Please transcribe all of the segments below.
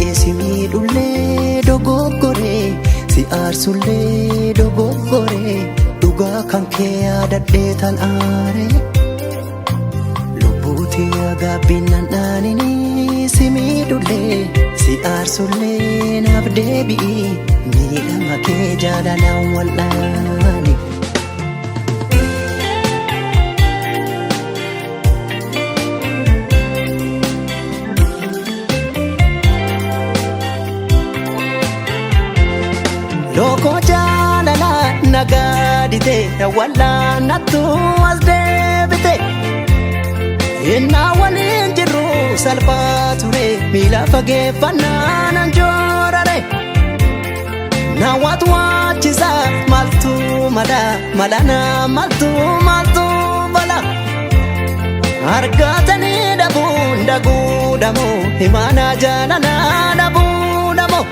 baay'ee si miidhullee dogoggoree, si aarsullee dogoggoree, dhugaa kan kee yaadadhee tan aare. Lubbuutii gaabbiin nan dhaaninii, si miidhullee si aarsullee naaf deebi'i, miidhama kee jaalalaan wal'aani. Lookoo jaalalaa nagaadite, wallaanattu as deebite. Innaa waliin jirru salphaa ture, miila fageeffannaa nan joorare. Naawwatu waachisa, maaltu mala malana, maaltu maaltu bala. Argatanii dhabuun daguudhamoo, himaana jaalalaa dhabuudhamoo.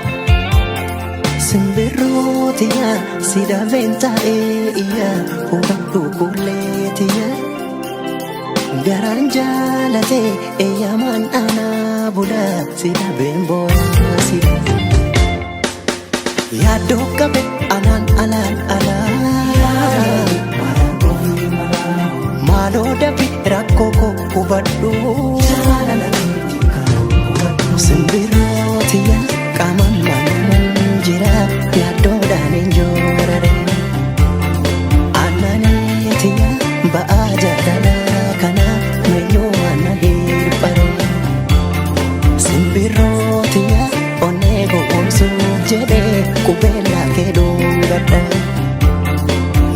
Simbirrootiya si dhabeen taa'ee iyya, hubadhu kulleetiya. Garaan jaalate eeyyamaan aanaa bula, si dhabeen booyaa si dhabeen. Yaaddoo qabe alaan alaan alaa. Maaloo dafi rakkoo koo hubadhu. Simbirrootiya qaama maluman jira, yaaddoodhaan hin joorare. Aannaneetiya ba'aa jaalalaa kana meeyyumaan na hirphare. Simbirrootiya onnee gowwoomsuuf jedhee qubeellaa kee dhungadha.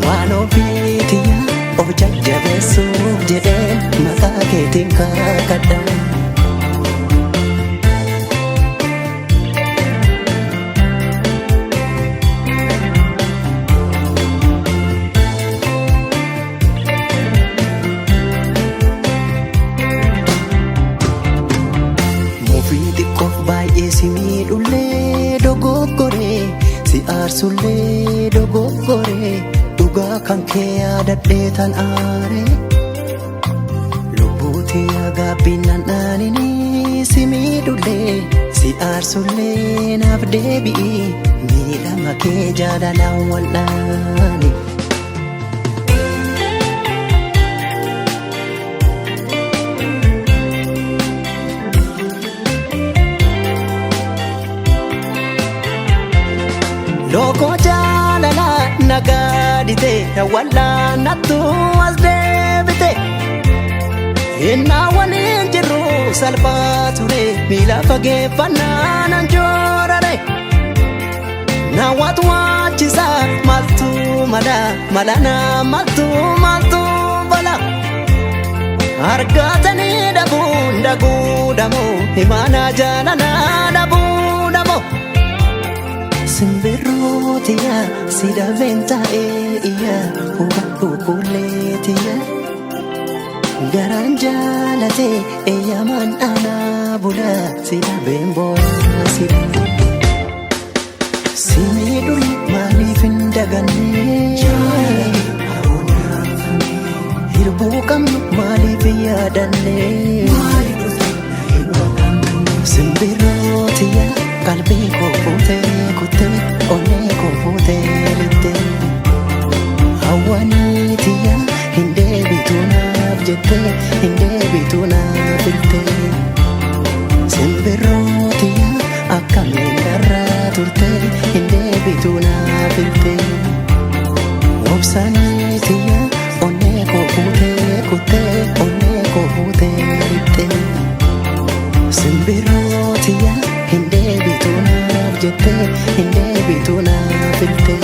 Waan ofiitiya of jajjabeessuuf jedhee maqaa keetiin kakadha. Mufii xiqqoof baay'ee si miidhullee dogoggoree, si aarsullee dogoggoree, dhugaa kan kee yaadadhee tan aare. Lubbuutii gaabbiin nan dhaaninii, si miidhullee si aarsullee naaf deebi'i, miidhama kee jaalalaan wal'aani. Lookoo jaalalaa nagaadite, wallaanattu as deebite. Innaa waliin jirru salphaa ture, miila fageeffannaa nan joorare. Naawwatu waachisa, maaltu mala malana, maaltu maaltu bala. Argatanii dhabuun daguudhamoo, himaana jaalalaa dhabuudhamoo. Simbirrootiya si dhabeen taa'ee iyya, hubadhu kulleetiya. Garaan jaalate eeyyamaan aanaa bula, si dhabeen booyaa si dhabeen. Si miidhuun maaliif hin daganne? Hirbuu qabnu maaliif hin yaadanne? Simbirrootiya qalbii koo fuutee kuttee, onnee koo fuutee lixxee. Hawwaniitiya hin deebitu naaf jettee, hin deebitu naaf iltee. Simbirrootiya akkamiin darraa turtee, hin deebitu naaf iltee. Obsaniitiya onnee koo fuutee kuttee, onnee koo fuutee lixxee. Simbirrootiya hin deebitu naaf jettee, hin deebitu naaf iltee.